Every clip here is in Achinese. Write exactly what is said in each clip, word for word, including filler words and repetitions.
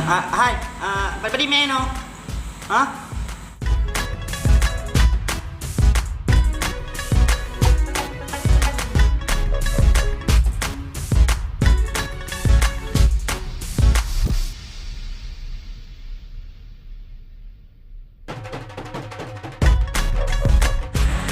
Ah, hai, ah, pat, pat di mé nyoe? Hah?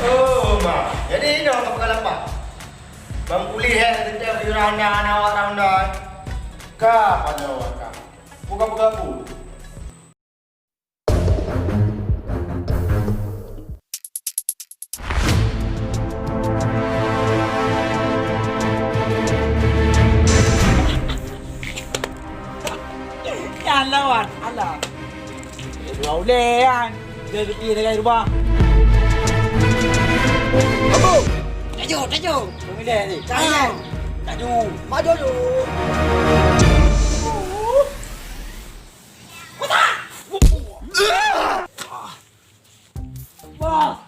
Oh, ma. Jadi, inoe ka peugah lapah. Bang Kuli, eh, setiap di Honda, anak awak Honda, eh. Ka pada awak ka. Buka-buka bu. Nyan lawan, alah. Dua ulèe kan. Dia tepi sagai rubah. Abu! Tajuk, tajuk! Pemilih ni. Tajuk! Tajuk! Maju, ju! Bos!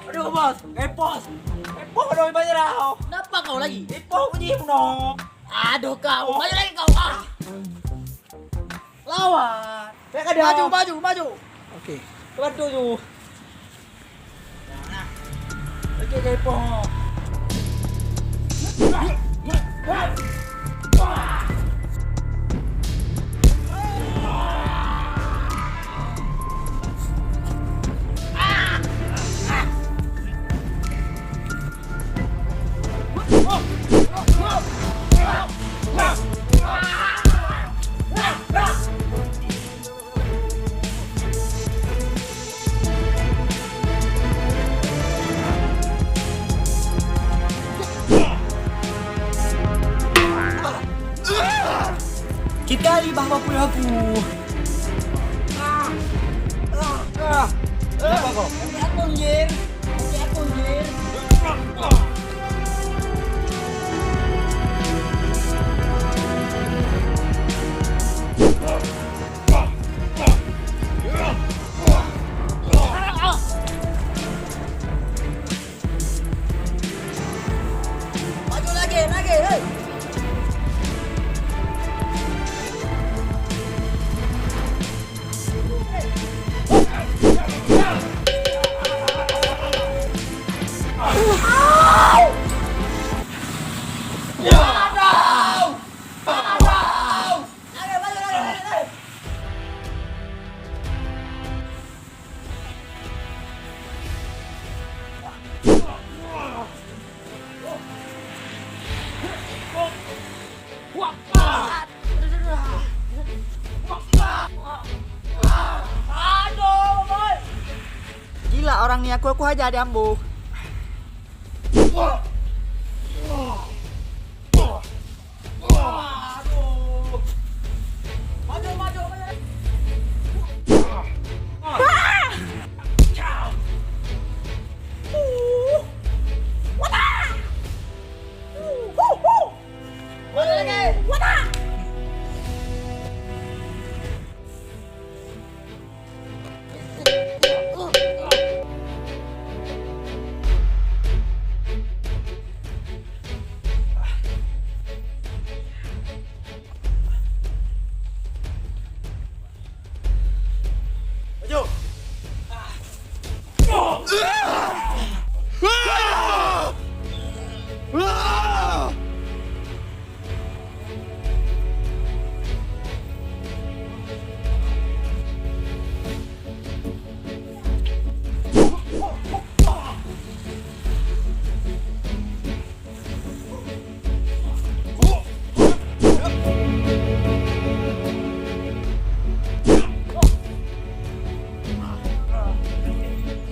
Aduh, bos! Eh, bos! Eh, bos, aduh, banyak dah. Kenapa kau lagi? Eh, bos, bunyi bunoe. Aduh, kau. Banyak lagi kau. Ah! Lawan. Saya kada. Maju, maju, maju. Okey. Bantu ju. Okey, kepo. Kita libah bapui aku. Kenapa kau? Aku anjir. Aku anjir. Maju lagi, lagi, hei! Gila orang ni, aku, aku hajar dia ambuh. Aduh. Maju, maju, maju. Maju lagi. Maju.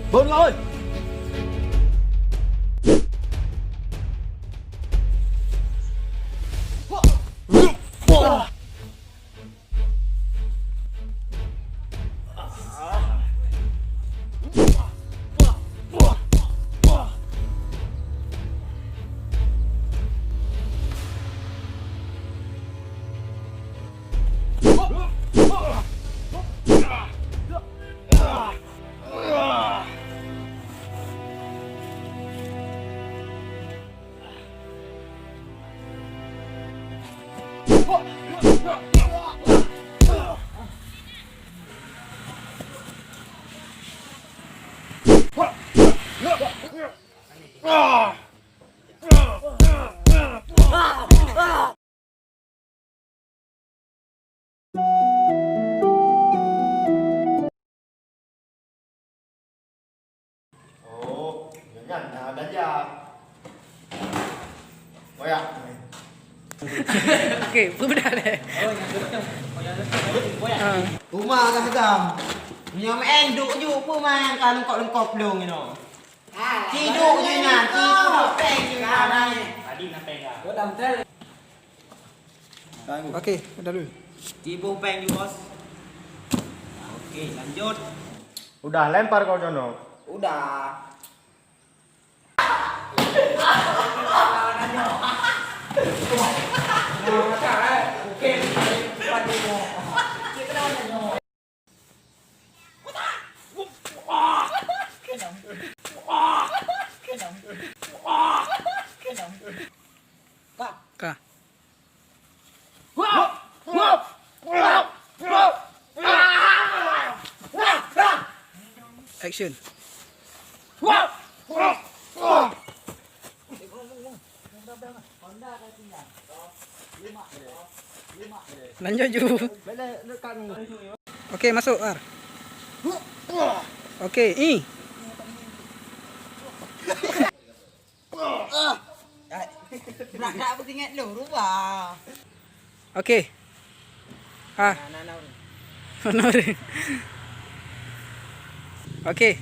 Bôn, oi! Oh, nyan na belajar. Goyak. Okey, peue beuna deh? Ha. Uma ka peugah. Nyoe main duek ju peue main ka lengkok-lengkok plueng inoe. Tiduk ju nyan, tiduk pèng ju nyan. Tadi na pèng ka. Okey, udah dulu. Tiboh pèng ju, Bos. Okey, lanjut. Udah, lempar kau sono. Udah. Ka. Action. Lanjut ju. Okey, masuk, Ar. Okey, i. Brak-brak peutinggai dulu, rubah. Okey. Ah. Nah, nah, nah. Okey.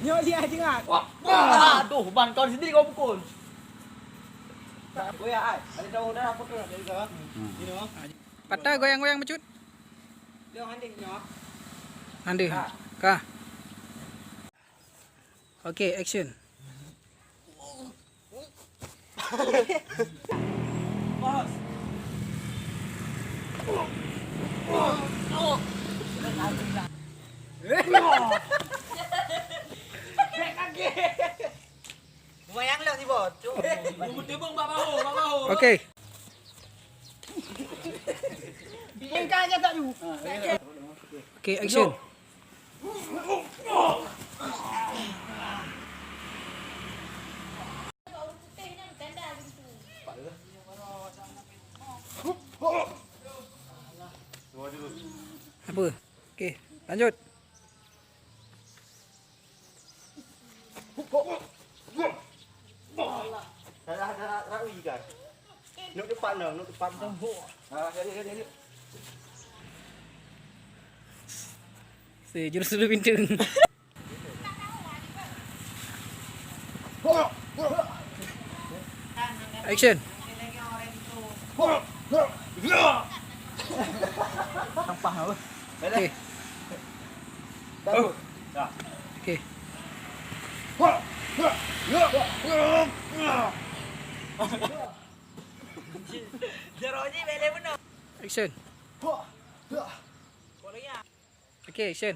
Nyoe dia jengat. Wah, wah, aduh, ban kawan sendiri kau pukul. Goyang, ai. Ada daun darah apa ke? Dari kau? Hmm. Ini, oh. Patah goyang-goyang bacut. Dia handing nyoe. Handing. Ha. Ka. Okey, action. Lumayan lah si bot. Okey. Okey, action. Apa? Okey, lanjut. Dah, dah, dah, rawi kan? Nuk depan dah, nuk depan dah. Ah, jadi, jadi, jadi. Si jurus dulu pintu. Action. Sampah apa? Okey. Baru. Dah. Okey. Action. Okey, action.